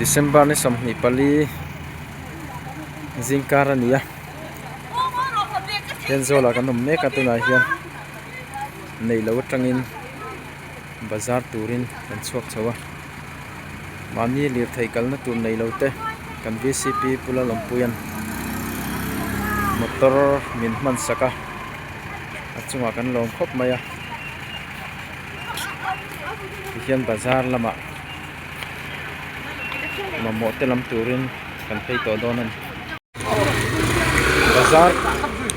December ni 24 zingkar a ni a Thenzawl ah kan awm mek a tunah hian neih loh atangin bazar turin kan chhuak chho a mahni lirthei kalna tur nei lo te kan vcp Pu Lalawmpuia'n motor min hman sak a a chungah kan lawm khawp mai a tihian bazar lamah mamawh te lam turin kan phei tawh dawn a ni bazar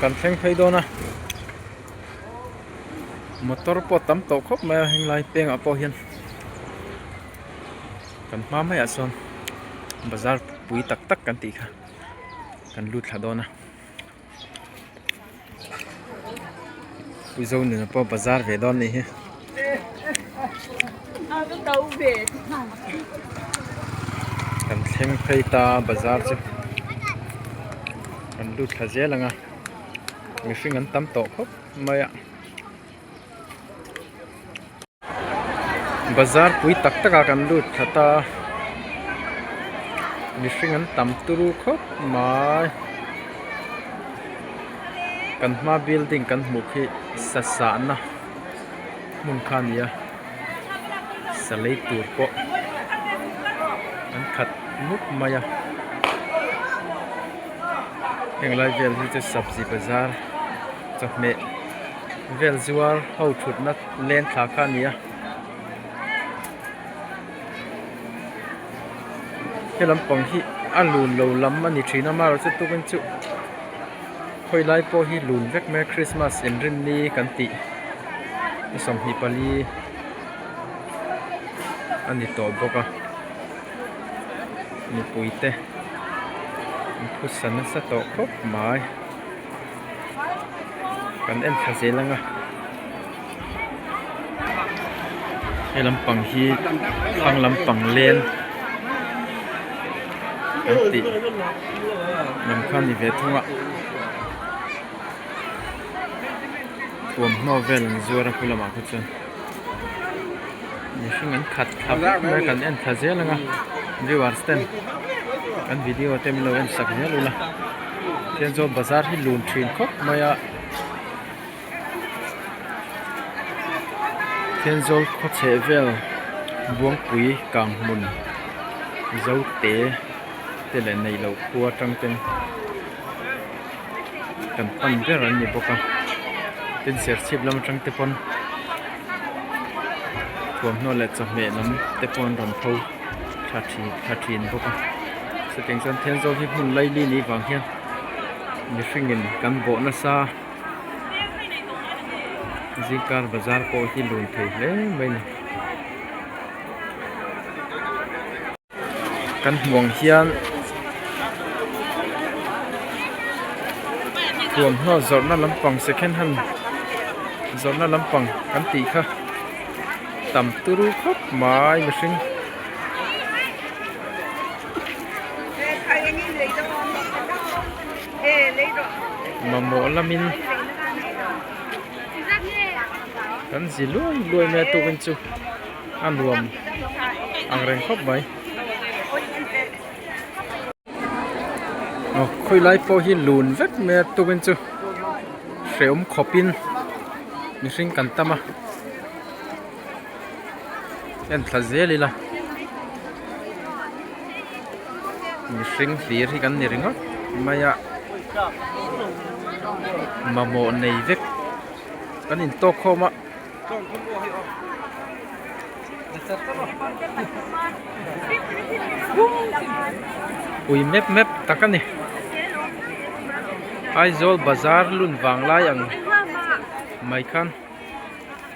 kan thleng phei dawn a motor pawh a tam tawh khawp mai a henglai pengah pawh hian kan hma maiah sawn bazar pui tak tak kan tih kha kan lut thla dawn a. Pu Zonuna pawh bazar ve dawn nih hi. Kan thleng phei ta bazar chu kan lut thla zel ang a mihring an tam tawh khawp mai a. Bazar pui tak tak ah kan lut khat a mihring an tam turu khawp mai kan hma building kan hmuh khi sa sahna hmun kha a ni a sa lei tur pawh an khat mup mai a heng lai vel hi chu sabzi bazar chawhmeh vel zuar ho thutna len thla kha a ni a he lampang hi a lun lo lam a ni thin a amaherawhchu tukin chu khawi lai pawh hi lun vek mai a christmas inrinni kan tih ni 24 a ni tawh bawk a mipui te an phusa nasa tawh khawp mai. Kan en thla zel ang a he lampang hi thlang lampang len kan tih lam kha a ni ve thung a thuamhnaw vel an zuar a khu lamah kha chuan mihring an khat thla vek mai a kan en thla zel ang a viewers ten kan video te min lo en sak zel ula. Thenzawl bazar hi lun thin khawp mai a Thenzawl khaw chheh vel Buangpui kang hmun Zote te leh neih loh khua atang ten kan pan ber an ni bawk a tin serchhip lam atang te pawn thuamhnaw leh chawhmeh lam te pawh an rawn pho tha thin tha thin bawk a chutiang chuan Thenzawl hi hmun laili ni vang hian mihringin kan bawh nasa zingkar bazar pawh hi lun thei hle mai a ni. Kan hmuh ang hian thuamhnaw zawrhna lampang second hand zawrhna lampang kan tih kha tam turu khawp mai mihring. Mamawh lamin kan zi luai luai mai a tukin chu a nuam ang reng khawp mai. Aw khawilai pawh hi lun vek mai a tukin chu hrehawm khawpin mihring kan tam a. En thla zel ila mihring hlir hi kan ni ringawt mai a mamawh nei vek kan intawk khawm a. Pui mep mep tak a ni Aizawl bazar lun vang lai ang mai khan.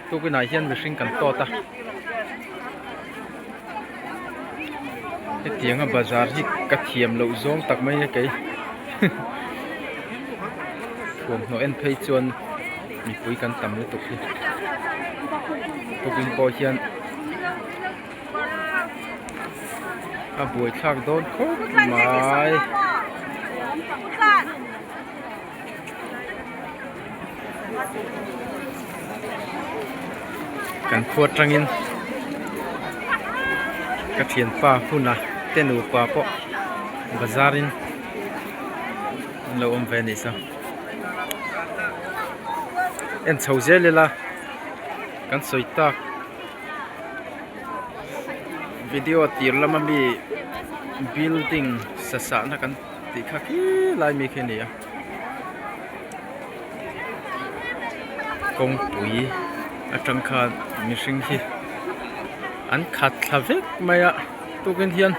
Tukinah hian mihring kan tawt a hetianga bazar hi ka thiam loh zawng tak mai a kei thuamhnaw en phei chuan mipui kan tam lutuk hi tukin pawh hian a buaithlak dawn khawp mai. Kan khua tangin ka thianpa huna. te nupa pawh bazar in an lo awm ve a nih chu en chho zel ila kan sawi tak video tir lama mi building sa sahna kan tih kha khi lai mi khi a ni a kawngpui atang khan mihring hi an khat thla vek mai a tukin hian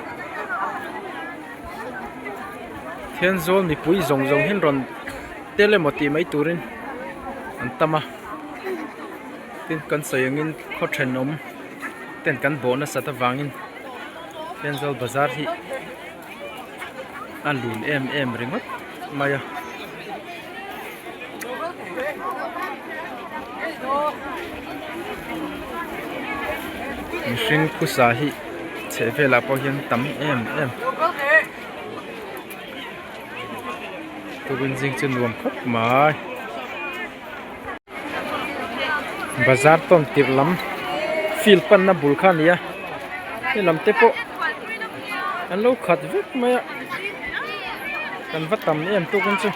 Thenzawl mipui zawng zawng hian rawn tel emaw tih mai turin an tam a tin kan sawi angin khaw thenawm ten kan bawh nasat avangin Thenzawl bazar hi a lun em em ringawt mai a. Mihring phusa hi chheh velah pawh hian tam em em tukin zing chu nuam khawp mai bazar tawn tirh lam field panna bul kha a ni a helam te pawh an lo khat vek mai a kan va tam em tukin chu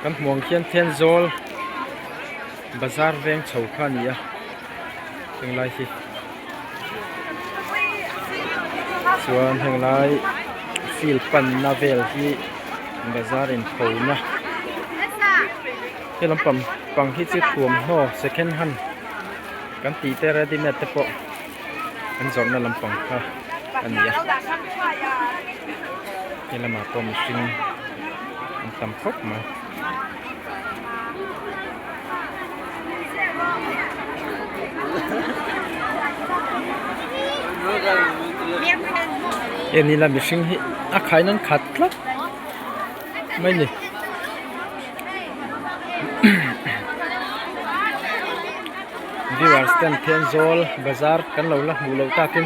kan hmuh ang khian Thenzawl bazar veng chho kha a ni a henglai hi chuan henglai field panna vel hi bazar inphona he lampang pang hi chu thuamhnaw second hand kan tih te ready made te pawh an zawrhna lampang kha a ni a he lamah pawh mihring an tam khawp mai. En ila mihring hi a khain an khat tlat mai ni viewers ten Thenzawl bazar kan lo la hmuh loh takin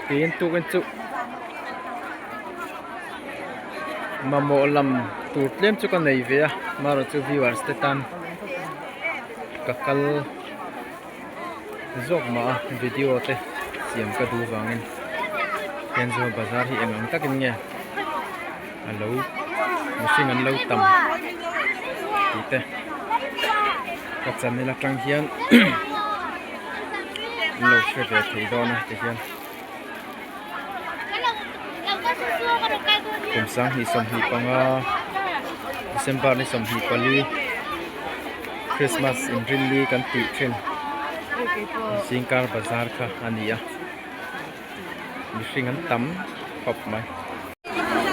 tiin tukin chu Mamawh lam tur tlem chu ka nei ve a marawh chu viewers te tan ka kal zawk mah a video te siam ka duh vangin Thenzawl bazar hi eng ang takin nge a lo mihring an lo tam tih te ka channel atang hian an lo hre ve thei dawn a tihian. Kum 2025 December ni 24 Christmas inrinni kan tih thin zingkar bazar kha a ni a mihring an tam khawp mai.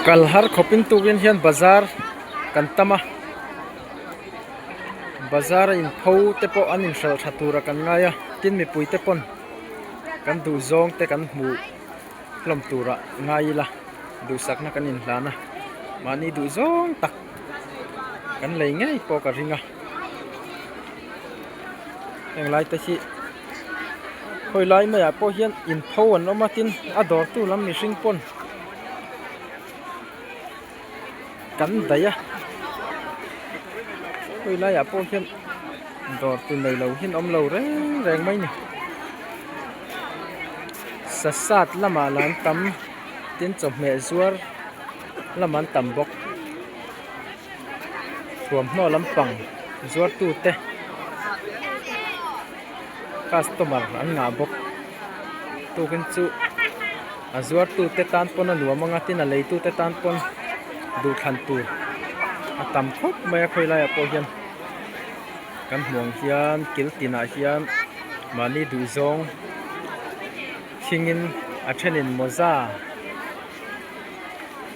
Kal har khawpin tukin hian bazar kan tam a bazar a inpho te pawh an inhralh tha tura kan ngai a tin mipui te pawn. Kan duh zawng te kan hmuh hlawm turah ngai ila duhsakna kan inhlan a mahni duh zawng tak kan lei ngei pawh ka ring a heng lai te hi khawi lai maiah pawh hian inpho an awm a tin a dawrtu lam mihring pawn kan daih a khawi laiah pawh hian dawr tu nei lo hian awm lo reng reng mai a ni sasat lamah lah an tam tin chawhmeh zuar lamah an tam bawk thuamhnaw lampang zuar tute customer an ngah bawk tukin chu a zuar tute tan pawn a nuam anga tin a lei tute tan pawn duhthlan tur a tam khawp mai a khawi laiah pawh hian kan hmuh ang hian kil tinah hian mahni duhzawng thingin a thenin mawza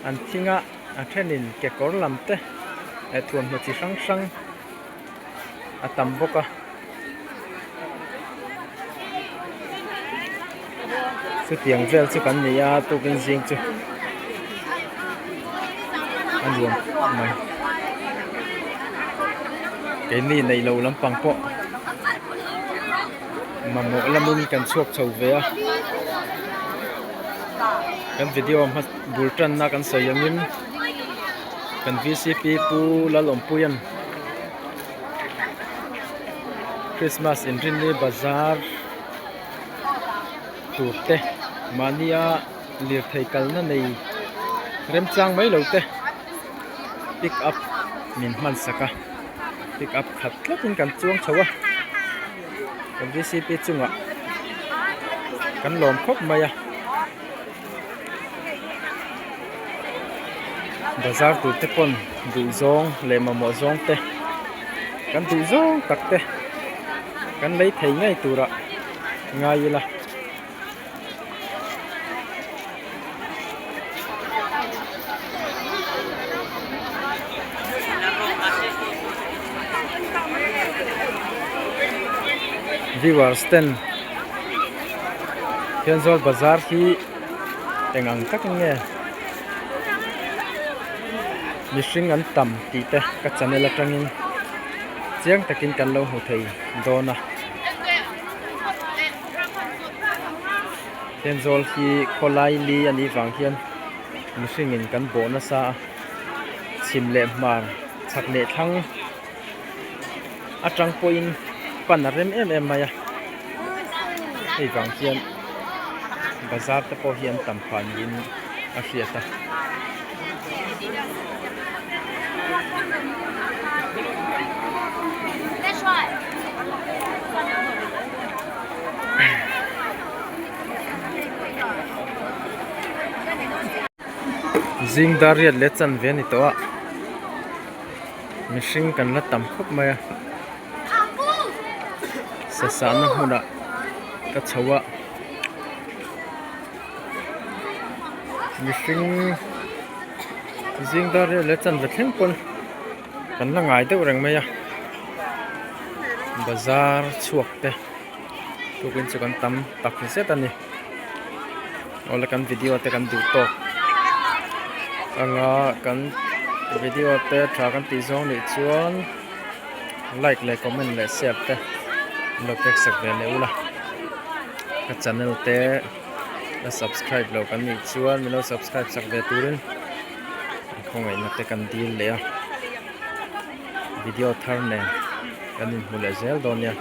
an thing a a thenin kekawr lam te leh thuamhnaw chi hrang hrang a tam bawk a. Chutiang vel chu kan ni a tukin zing chu a nuam khawp mai keini neih loh lampang pawh mamawh lamin kan chhuak chho ve a kan video hma bul tanna kan sawi angin kan V_C_P pu Lalawmpuia'n. Christmas inrinni bazar. tur te mahnia lirthei kalna nei remchang mai lo te pick up min hman sak a pick up khat tlatin kan chuang chho a kan vcp chungah kan lawm khawp mai a. Bazar tur te pawn duh zawng leh mamawh zawng te kan duh zawng tak te kan lei thei ngei turah ngai ila. Viewers ten Thenzawl bazar hi eng ang tak in nge mihring an tam tih te ka channel atangin chiang takin kan lo hmu thei dawn a. Thenzawl hi khawlai li a nih vang hian mihring in kan bawh nasa a chhim leh hmar chhak leh thlang atang pawhin pan a rem em em mai a hei vang hian bazar te pawh hi an tam phah niin a hriat a. Zing dar riat leh chanve a ni tawh a mihring kan la tam khawp mai a sasana hmunah ka chho a mihring zing dar riat leh chanve thleng pawn kan la ngai deuh reng mai a bazar chhuak te tukin chu kan tam tak zet a ni awle kan video te kan duh tawk anga kan video te tha kan tih zawng nih chuan like leh comment leh share te an lo pek sak ve leh ula ka channel te la subscribe lo kan nih chuan min lo subscribe sak ve turin khawngaihna te kan dil leh a video thar nen kan inhmu leh zel dawn nia.